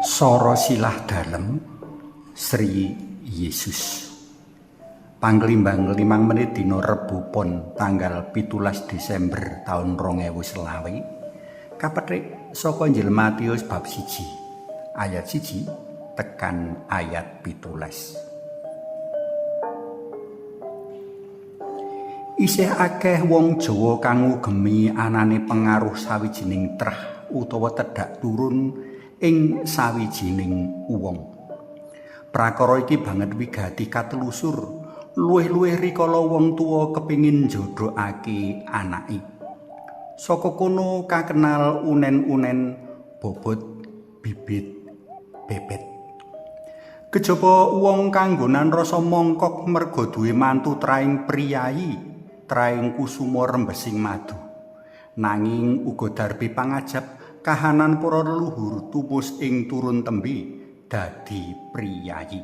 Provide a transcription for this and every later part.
Sara silah dalem Sri Yesus. Panglimbang 5 menit dina Rebo Pon tanggal 17 Desember taun 2020 kapethik saka Injil Matius bab 1 ayat 1 tekan ayat 17. Isih akeh wong Jawa kang ngugemi anane pengaruh sawijining trah utawa tedhak turun ing sawijining wong. Prakara iki banget wigati katelusur, luwih-luwih rikala wong tuwa kepingin njodhokake anake. Saka kono kakenal unen-unen bobot bibit bebet. Kejaba wong kanggonan rasa mongkok merga duwe mantu traing priyayi, traing kusuma rembesing madu. Nanging uga darbi pangajap kahanan para leluhur tumus ing turun tembe dadi priyayi.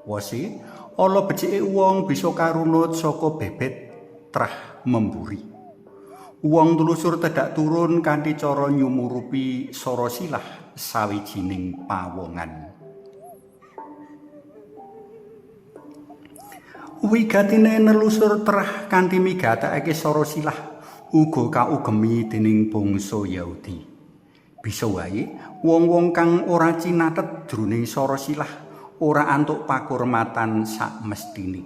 Wose ala becike wong bisa karunut saka bebet trah memburi. Wong telusur tedhak turun kanthi cara nyumurupi sara silah sawijining pawongan. Wigatine nelusur trah kanthi migatekake sara silah uga kaugemi dening bangsa Yahudi. Bisa wae wong-wong kang ora cinatet jroning sara silah ora antuk pakurmatan sakmestine.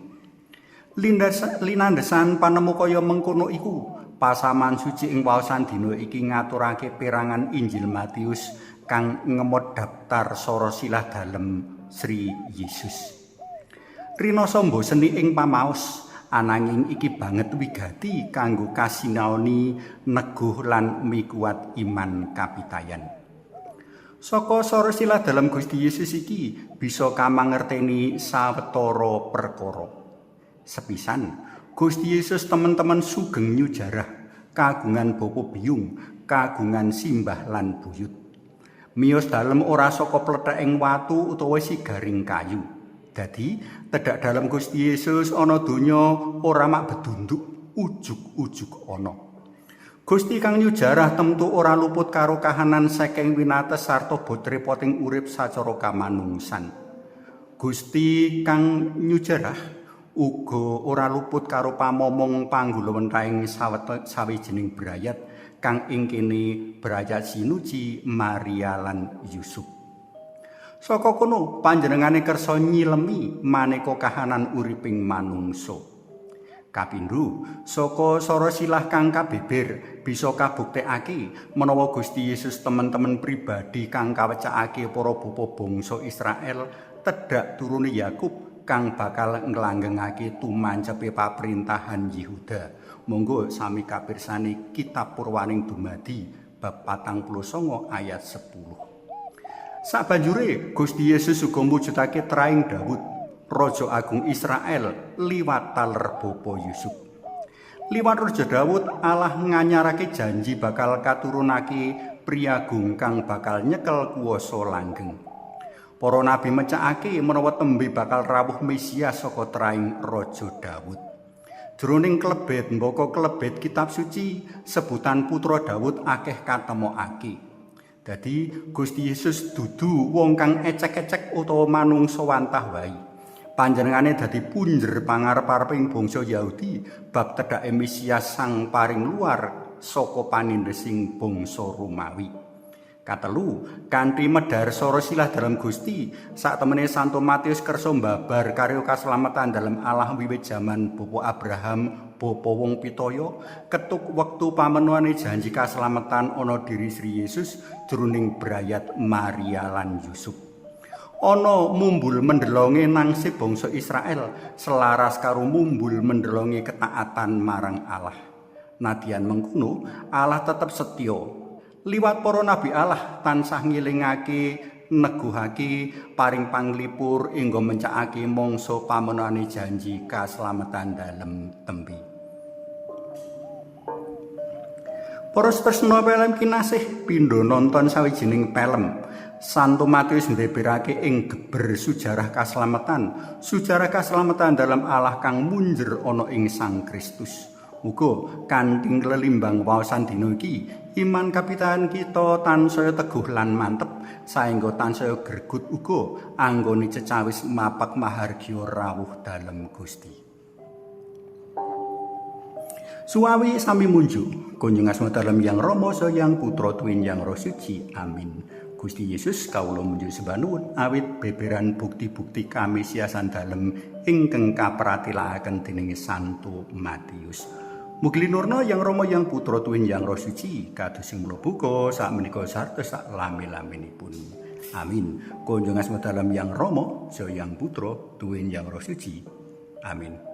Linandesan panemu kaya mengkono iku, pasaman suci ing waosan dina iki ngaturake perangan Injil Matius kang ngemot daftar sara silah dalem Sri Yesus. Rinasa mboseni ing pamaos, ananging iki banget wigati kanggo kasinaoni neguh lan mikuat iman kapitayan. Saka sara silah dalem Gusti Yesus iki bisa kamangerteni sawetara perkara. Sepisan, Gusti Yesus temen-temen sugeng nyujarah, kagungan bapa biyung, kagungan simbah lan buyut. Miyos dalem ora saka pletheking watu utawa sigaring kayu. Dadi, tedhak dalem Gusti Yesus ana donya ora mak bedunduk, ujug-ujug ana. Gusti kang nyujarah temtu ora luput karo kahanan saking winates sarta bot repoting urip sacara kamanungsan. Gusti kang nyujarah uga ora luput karo pamomong panggulawentahing sawijining brayat kang ing kene brayat sinuci Maria lan Yusuf. Saka kono panjenengane kersa nyilemi maneka kahanan uriping manungsa. Kapindho, saka sara silah kang kabeber bisa kabuktekake menawa Gusti Yesus temen-temen pribadi kang kawecakake para bapa bangsa Israel tedhak turune Yakub kang bakal nglanggengake tumancepe paprintahan Yehuda. Monggo sami kapirsani kitab Purwaning Dumadi bab 49 ayat 10. Sabanjure Gusti Yesus uga mujudake traing Daud, Raja Agung Israel liwat taler bapa Yusuf. Liwat Raja Daud, Allah nganyarake janji bakal katurunake priyagung kang bakal nyekel kuwasa langgeng. Para nabi mecakake menawa tembe bakal rawuh Mesias saka traing Raja Daud. Jroning klebet mbaka klebet kitab suci, sebutan putra Daud akeh katemokake. Dadi Gusti Yesus dudu wong kang ecek-ecek utawa manungsa wantah wae. Panjenengane dadi punjer pangarep-areping bangsa Yahudi bab tedhake Mesias sang paring luar saka panindhesing bangsa Romawi. Katelu, kanthi medhar sara silah dalem Gusti, saktemene Santo Matius kersa mbabar karya kaslametan dalem Allah wiwit jaman Bapa Abraham, bapa wong pitaya, ketuk wektu pamenuhane janji kaslametan ana diri Sri Yesus jroning brayat Maria lan Yusuf. Ana mumbul mendelonge nangse bangsa Israel selaras karo mumbul mendelonge ketaatan marang Allah. Nadyan mengkono, Allah tetep setya. Liwat para nabi Allah tansah ngilingake, neguhake, paring panglipur inggo mencakake mangsa pamenuhane janji kaslametan dalem tembe. Para tresna pelem kinasih pindho nonton sawijining pelem. Santo Matius mbeberake ing geber sujarah kaslametan, sujarah kaslametan dalam Allah kang munjer ana ing Sang Kristus. Muga kanthi lelimbang waosan dina iki Iman kapitayan kita tansaya teguh lan mantep saengga tansaya gregut uga anggone cecawis mapak mahargya rawuh dalem Gusti. Suawi sami munjuk, kunjung asma dalem Yang Rama saha Yang Putra tuwin Yang Roh Suci. Amin. Gusti Yesus, kawula munjuk sembah nuwun awit beberan bukti-bukti kamesiasan dalem ingkang kapratelakaken dening Santo Matius. Mugi linurna Yang Rama, Yang Putra tuwin Yang Roh Suci, kados sing mula buka, sakmenika sarta sak lami-laminipun. Amin. Kunjung asma dalem Yang Rama saha Yang Putra tuwin Yang Roh Suci. Amin.